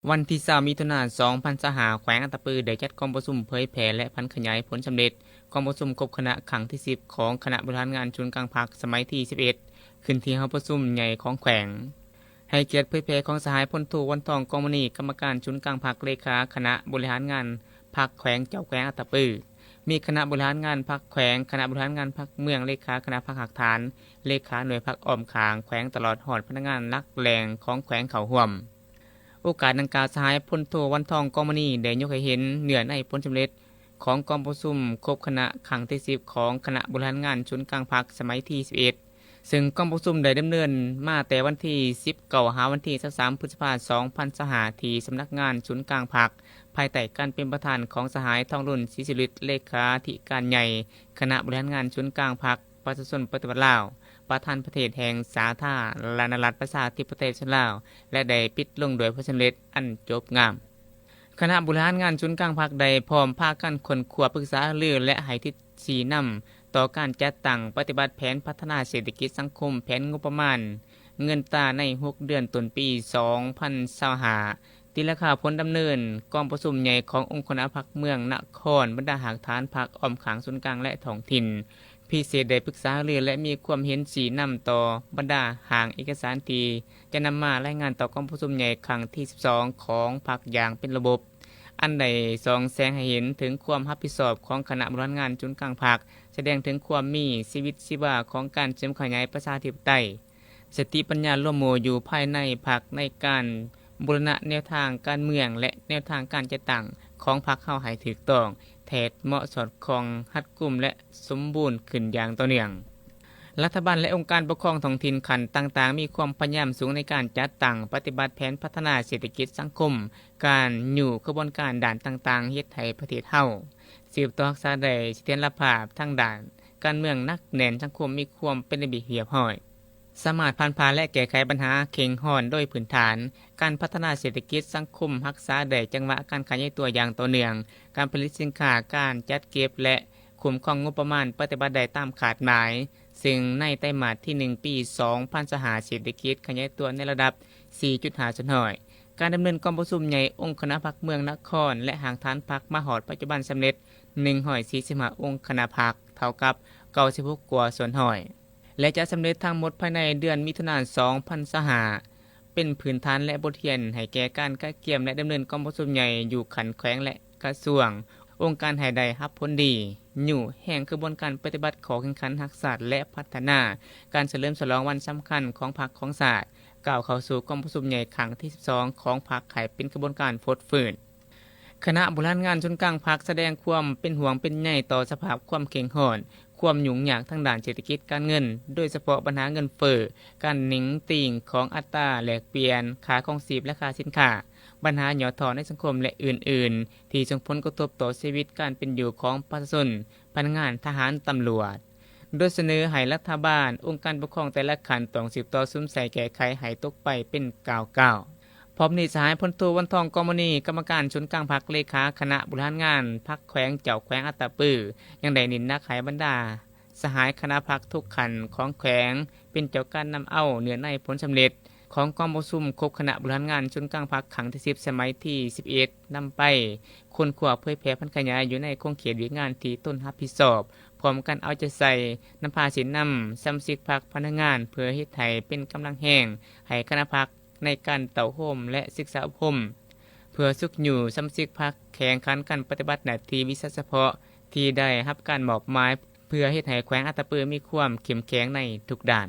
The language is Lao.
ວັນທີຊາວ ມິຖຸນາ ສອງພັນຊາວຫ້າ ແຂວງອັດຕະປືໄດ້ຈັດກອງປະຊຸມເຜີຍແຜ່ ແລະ ຜັນຂະຫຍາຍຜົນສຳເລັດກອງປະຊຸມຄົບຄະນະຄັ້ງທີສິບ ຂອງຄະນະບໍລິຫານງານສູນກາງພັກສະໄໝທີສິບເອັດ ຂຶ້ນທີ່ຫໍປະຊຸມໃຫຍ່ຂອງແຂວງ. ໃຫ້ກຽດເຜີຍແຜ່ຂອງສະຫາຍ ພົນໂທ ວັນທອງ ກອງມະນີ ກຳມະການສູນກາງພັກ, ເລຂາຄະນະບໍລິຫານງານພັກແຂວງ, ເຈົ້າແຂວງອັດຕະປື. ມີຄະນະບໍລິຫານງານພັກແຂວງ, ຄະນະບໍລິຫານງານພັກເມືອງ, ເລຂາຄະນະພັກຮາກຖານ, ເລຂາໜ່ວຍພັກອ້ອມຂ້າງແຂວງ ຕະຫຼອດຮອດພະນັກງານຫຼັກແຫຼ່ງຂອງແຂວງເຂົ້າຮ່ວມ. ໂອກາດດັ່ງກ່າວ, ສະຫາຍ ພົນໂທ ວັນທອງ ກອງມະນີ ໄດ້ຍົກໃຫ້ເຫັນເນື້ອໃນຜົນສຳເລັດຂອງກອງປະຊຸມຄົບຄະນະຄັ້ງທີສິບ ຂອງຄະນະບໍລິຫານງານສູນກາງພັກສະໄໝທີສິບເອັດ ເຊິ່ງກອງປະຊຸມໄດ້ດຳເນີນມາແຕ່ວັນທີສິບເກົ້າ ຫາວັນທີຊາວສາມ ພຶດສະພາ ສອງພັນຊາວຫ້າ ທີ່ສຳນັກງານສູນກາງພັກ ພາຍໃຕ້ການເປັນປະທານຂອງສະຫາຍ ທອງລຸນ ສີສຸລິດ ເລຂາທິການໃຫຍ່ຄະນະບໍລິຫານງານສູນກາງພັກ ປະຊາຊົນປະຕິວັດລາວ, ປະທານປະເທດແຫ່ງສາທາລະນະລັດ ປະຊາທິປະໄຕ ປະຊາຊົນລາວ ແລະ ໄດ້ປິດລົງດ້ວຍຜົນສຳເລັດອັນຈົບງາມ. ຄະນະບໍລິຫານງານສູນກາງພັກໄດ້ພ້ອມພາກັນຄົ້ນຄວ້າ, ປຶກສາຫາລື ແລະ ໃຫ້ທິດຊີ້ນຳຕໍ່ການຈັດຕັ້ງປະຕິບັດແຜນພັດທະນາເສດຖະກິດສັງຄົມ, ແຜນງົບປະມານເງິນຕາໃນຫົກເດືອນຕົ້ນປີສອງພັນຊາວຫ້າ. ຕີລາຄາຜົນດຳເນີນກອງປະຊຸມໃຫຍ່ຂອງອົງຄະນະພັກເມືອງນະຄອນ, ບັນດາຮາກຖານພັກອ້ອມຂ້າງສູນກາງ ແລະ ທ້ອງຖິ່ນ ພິເສດໄດ້ປຶກສາຫາລື ແລະ ມີຄວາມເຫັນຊີ້ນຳຕໍ່ບັນດາຮ່າງເອກະສານທີ່ຈະນຳມາລາຍງານຕໍ່ກອງປະຊຸມໃຫຍ່ຄັ້ງທີສິບສອງຂອງພັກຢ່າງເປັນລະບົບ, ອັນໄດ້ສ່ອງແສງໃຫ້ເຫັນເຖິງຄວາມຮັບຜິດຊອບຂອງຄະນະບໍລິຫານງານສູນກາງພັກ, ສະແດງເຖິງຄວາມມີຊີວິດຊີວາຂອງການເສີມຂະຫຍາຍປະຊາທິປະໄຕ, ສະຕິປັນຍາລວມໝູ່ຢູ່ພາຍໃນພັກໃນການບູລະນະແນວທາງການເມືອງ ແລະ ແນວທາງການຈັດຕັ້ງຂອງພັກເຮົາໃຫ້ຖືກຕ້ອງ, ແທດເໝາະ, ສອດຄ່ອງ, ຮັດກຸມ ແລະ ສົມບູນຂຶ້ນຢ່າງຕໍ່ເນື່ອງ. ລັດຖະບານ ແລະ ອົງການປົກຄອງທ້ອງຖິ່ນຂັ້ນຕ່າງໆ ມີຄວາມພະຍາຍາມສູງໃນການຈັດຕັ້ງປະຕິບັດແຜນພັດທະນາເສດຖະກິດສັງຄົມ, ການຍູ້ຂະບວນການດ້ານຕ່າງໆ ເຮັດໃຫ້ປະເທດເຮົາສືບຕໍ່ຮັກສາໄດ້ສະຖຽນລະພາບທາງດ້ານການເມືອງໜັກແໜ້ນ, ສັງຄົມມີຄວາມເປັນລະບຽບຮຽບຮ້ອຍ. ສາມາດຜ່ານຜ່າ ແລະ ແກ້ໄຂບັນຫາເຄັ່ງຮ້ອນໂດຍພື້ນຖານ, ການພັດທະນາເສດຖະກິດສັງຄົມຮັກສາໄດ້ຈັງຫວະການຂະຫຍາຍຕົວຢ່າງຕໍ່ເນື່ອງ, ການຜະລິດສິນຄ້າ, ການຈັດເກັບ ແລະ ຄຸ້ມຄອງງົບປະມານປະຕິບັດໄດ້ຕາມຄາດໝາຍ, ເຊິ່ງໃນໄຕມາດທີໜຶ່ງປີສອງພັນຊາວຫ້າ ເສດຖະກິດຂະຫຍາຍຕົວໃນລະດັບສີ່ຈຸດຫ້າສ່ວນຮ້ອຍ. ການດຳເນີນກອງປະຊຸມໃຫຍ່ອົງຄະນະພັກເມືອງນະຄອນ ແລະ ຮາກຖານພັກມາຮອດປັດຈຸບັນສຳເລັດໜຶ່ງຮ້ອຍສີ່ສິບຫ້າອົງຄະນະພັກ, ເທົ່າກັບເກົ້າສິບຫົກກວ່າສ່ວນຮ້ອຍ. ແລະ ຈະສຳເລັດທັງໝົດພາຍໃນເດືອນມິຖຸນາ ສອງພັນຊາວຫ້າ ເປັນພື້ນຖານ ແລະ ບົດຮຽນໃຫ້ແກ່ການກະກຽມ ແລະ ດຳເນີນກອງປະຊຸມໃຫຍ່ຢູ່ຂັ້ນແຂວງ ແລະ ກະຊວງ, ອົງການໃຫ້ໄດ້ຮັບຜົນດີ, ຍູ້ແຮງຂະບວນການປະຕິບັດຂໍ້ແຂ່ງຂັນຮັກຊາດ ແລະ ພັດທະນາ, ການສະເຫຼີມສະຫຼອງວັນສຳຄັນຂອງພັກຂອງຊາດ, ກ້າວເຂົ້າສູ່ກອງປະຊຸມໃຫຍ່ຄັ້ງທີສິບສອງຂອງພັກໃຫ້ເປັນຂະບວນການຟົດຟື້ນ. ຄະນະບໍລິຫານງານສູນກາງພັກສະແດງຄວາມເປັນຫ່ວງເປັນໃຍຕໍ່ສະພາບຄວາມເຄັ່ງຮ້ອນ, ຄວາມຫຍຸ້ງຍາກທາງດ້ານເສດຖະກິດການເງິນ, ໂດຍສະເພາະບັນຫາເງິນເຟີ້, ການໜິງຕີງຂອງອັດຕາແລກປ່ຽນ, ຄ່າຄອງຊີບ, ລາຄາສິນຄ້າ, ບັນຫາຫຍໍ້ທໍ້ໃນສັງຄົມ ແລະ ອື່ນໆ ທີ່ສົ່ງຜົນກະທົບຕໍ່ຊີວິດການເປັນຢູ່ຂອງປະຊາຊົນ, ພະນັກງານ, ທະຫານ, ຕຳຫຼວດ. ໂດຍສະເໜີໃຫ້ລັດຖະບານ, ອົງການປົກຄອງແຕ່ລະຂັ້ນຕ້ອງສືບຕໍ່ສຸມໃສ່ແກ້ໄຂໃຫ້ຕົກໄປເປັນກ້າວໆ. ພ້ອມນີ້ ສະຫາຍ ພົນໂທ ວັນທອງ ກອງມະນີ ກຳມະການສູນກາງພັກ, ເລຂາຄະນະບໍລິຫານງານພັກແຂວງ, ເຈົ້າແຂວງອັດຕະປື ຍັງໄດ້ເນັ້ນໜັກໃຫ້ບັນດາສະຫາຍຄະນະພັກທຸກຂັ້ນຂອງແຂວງ ເປັນເຈົ້າການນຳເອົາເນື້ອໃນຜົນສຳເລັດຂອງກອງປະຊຸມຄົບຄະນະບໍລິຫານງານສູນກາງພັກຄັ້ງທີສິບ ສະໄໝທີສິບເອັດ ນຳໄປຄົ້ນຄວ້າເຜີຍແຜ່ຜັນຂະຫຍາຍຢູ່ໃນຂົງເຂດວຽກງານທີ່ຕົນຮັບຜິດຊອບ, ພ້ອມກັນເອົາໃຈໃສ່ນຳພາຊີ້ນຳສະມາຊິກພັກ, ພະນັກງານ ເພື່ອເຮັດໃຫ້ເປັນກຳລັງແຮງໃຫ້ຄະນະພັກ ໃນການເຕົ້າໂຮມ ແລະ ສຶກສາອົບຮົມ ເພື່ອຊຸກຍູ້ສະມາຊິກພັກແຂ່ງຂັນກັນປະຕິບັດໜ້າທີ່ວິຊາສະເພາະທີ່ໄດ້ຮັບການມອບໝາຍ ເພື່ອເຮັດໃຫ້ແຂວງອັດຕະປືມີຄວາມເຂັ້ມແຂງໃນທຸກດ້ານ.